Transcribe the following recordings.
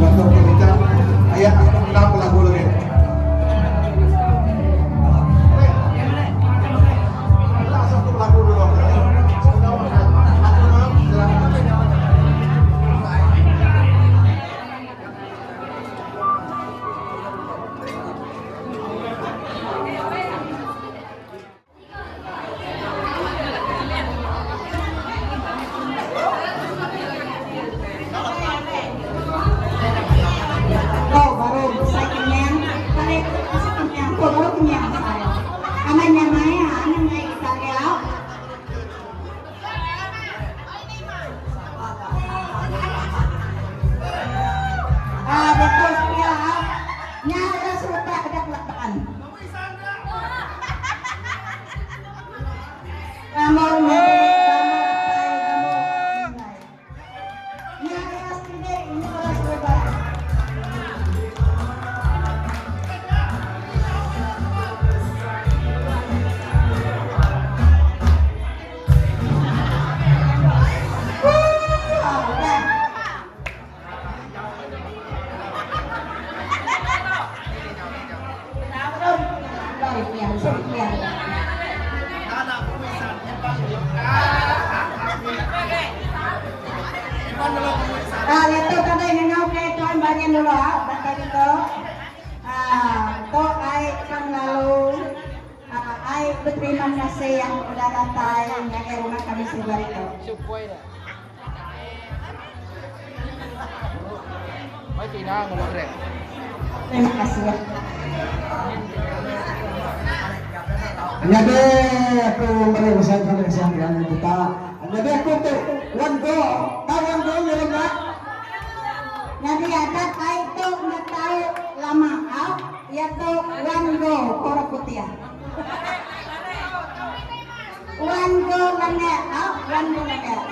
Datuk Peminta ayat aku menang belagu lagi. Tu baru besai kenyang kali tu besai kenyang tu baru kenyang besai. Amat nyamai anang ngai kita dia. Ah betul sia. Nya ira serupa kedak laban. Kamu nyadi kamu apai kamu indai. Nya ira sidi nya ira serupa. Ah, diatu tadi ngangau ke tuan bagian dulu ah, datai ditu. Ah, tu ai pengelalu. Ai beterima kasih yang udah datai ngagai rumah kami sebuah ditu. Terima kasih ya. Nyadi aku meri pesan terima kasih ngagai kita. Nyadi aku tu one go, tau one go ngirum nya. Nyadi adat ai tu enda tau lama au. Iya tu one go ko orang putih. One go lengek au, one go lengek.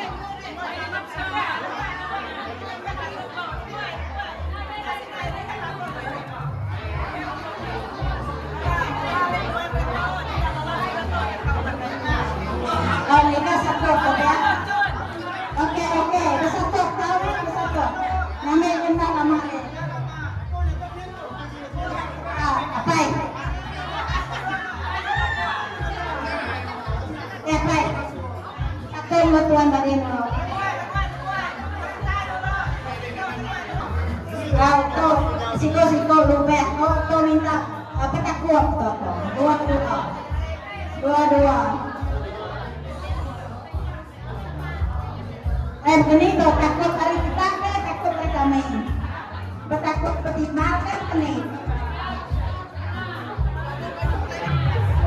Oh, ngiga satu tu dia. Okey, okey, besatup tau ni besatup. Ngambil benda lama ni. Apai. Eh, apai. Satu enggau tuan bari dulu. Kau tu siko-siko lubek tu tu minta apa takut tu tu. Dua-dua. Dua-dua. Eh begini tu takut ari kita ke takut ari kami. Betakut betimbal ke keni.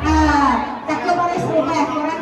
Ah, takut ari serubah orang.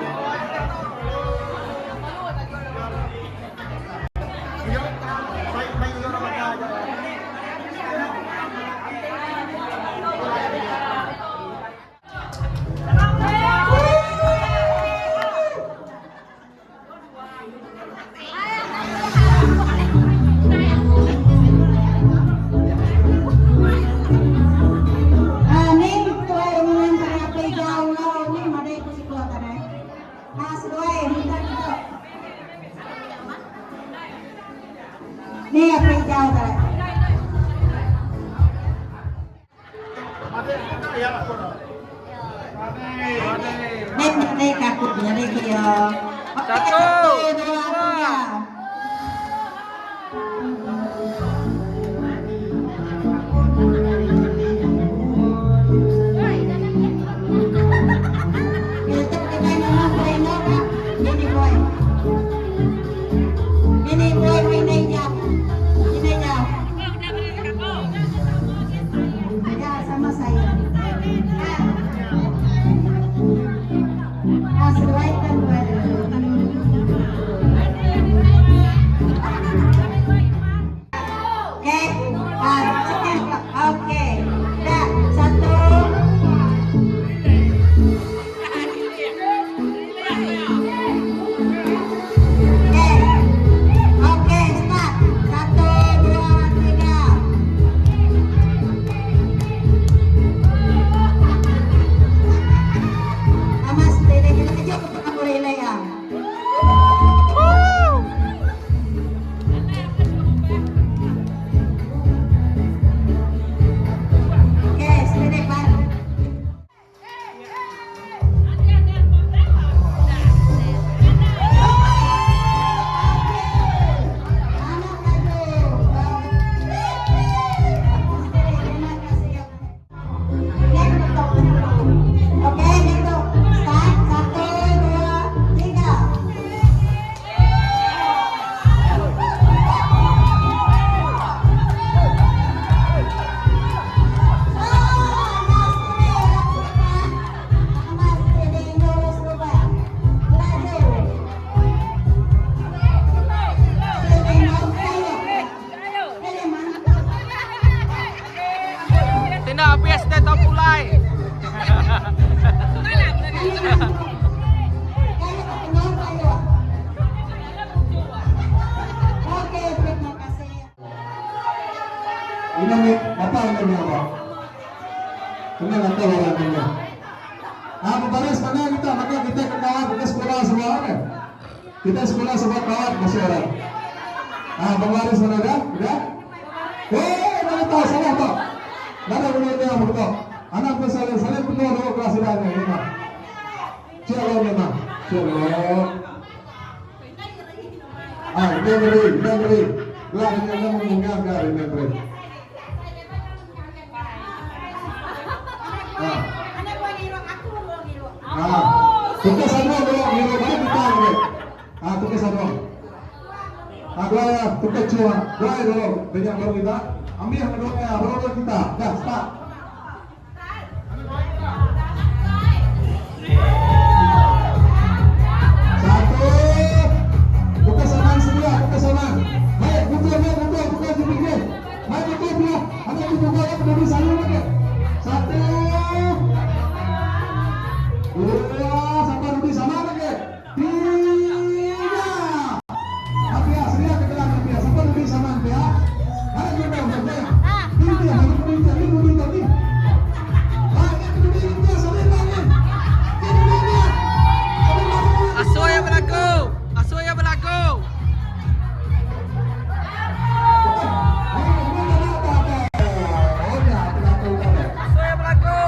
enda abis deh tau pulai. Ina ni apa ina ni apa? Ina apa orang ni? Ah, berbaris mana kita? Maka kita ke kawan kita sekolah semua kan? Kita sekolah semua kawan masih orang. Ah, berbaris mana dah? Dah? Eh, mana tahu salah tak? Mana boleh dia begitu? Anak bersalin salin penuh dua kelas dah ni lima. Cielo memang. Cielo. Ah, memory, memory. Lah, ini yang menganggar memory. Ah. Ah, tukar satu dulu, dulu mana kita ni? Ah, tukar satu. Ah, dua ya, tukar cua, dua ya dulu, banyak dulu kita. Ambil yang dua ya, dulu kita. Dah, start. Satu, buka saman sebelah, buka saman. Baik, buka, baik, buka, buka di pinggir. Baik, buka belah. Ada yang buka yang berdiri selalu lagi. Satu, dua, sampai lebih sama lagi. Tiga. Apia, sedia ke dalam Apia. Sampai lebih sama Apia. Ada juga buka. Ini dia, baru berdiri, ini berdiri tadi. Ah, ini berdiri dia, sampai lagi. Ini dia. Sampai lagi. Asuh ya berlaku. Asuh ya berlaku. Asuh ya berlaku.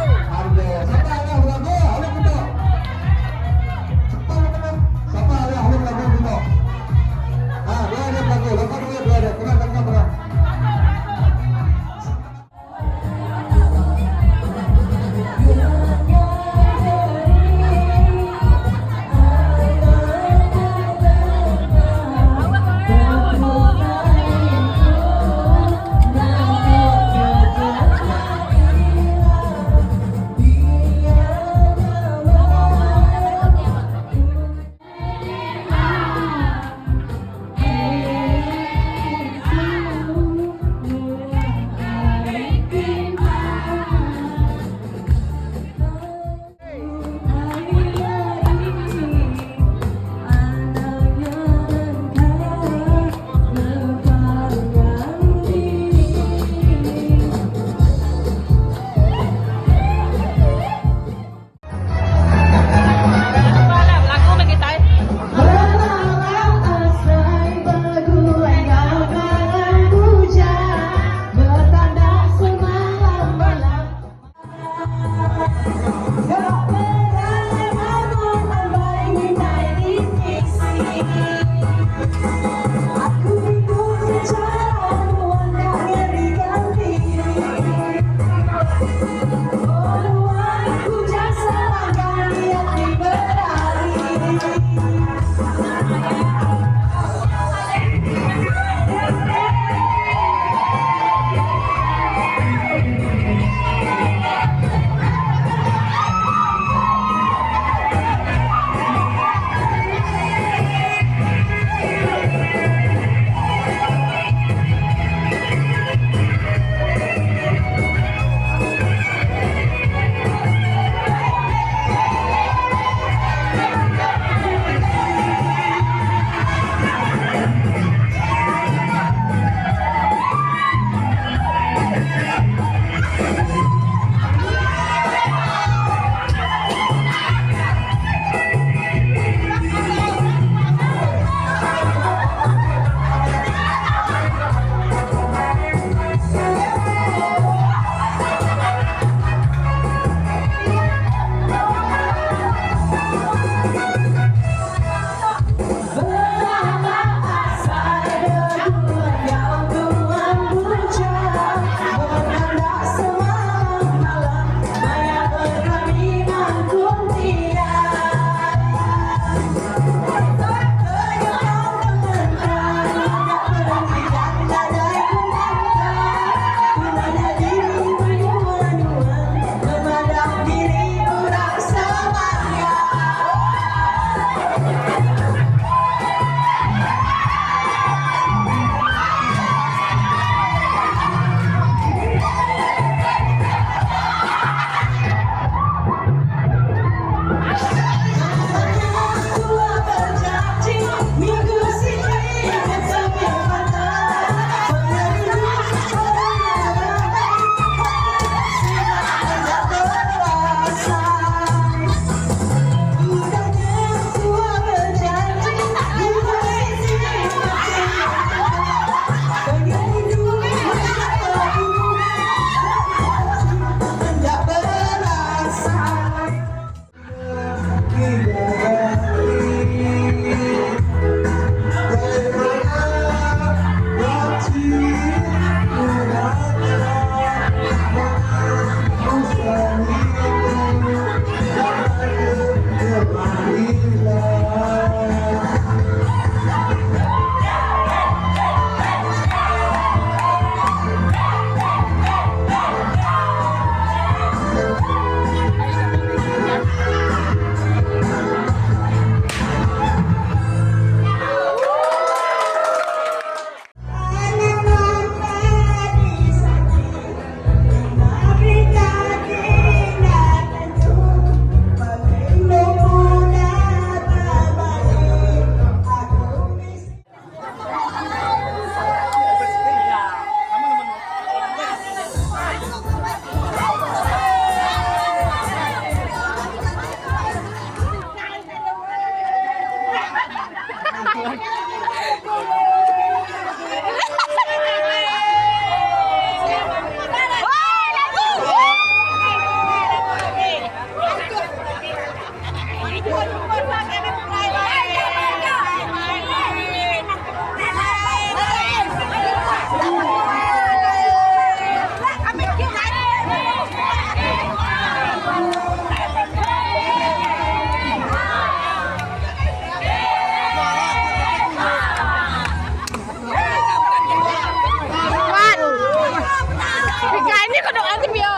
Pikai ni ko doa ti bio.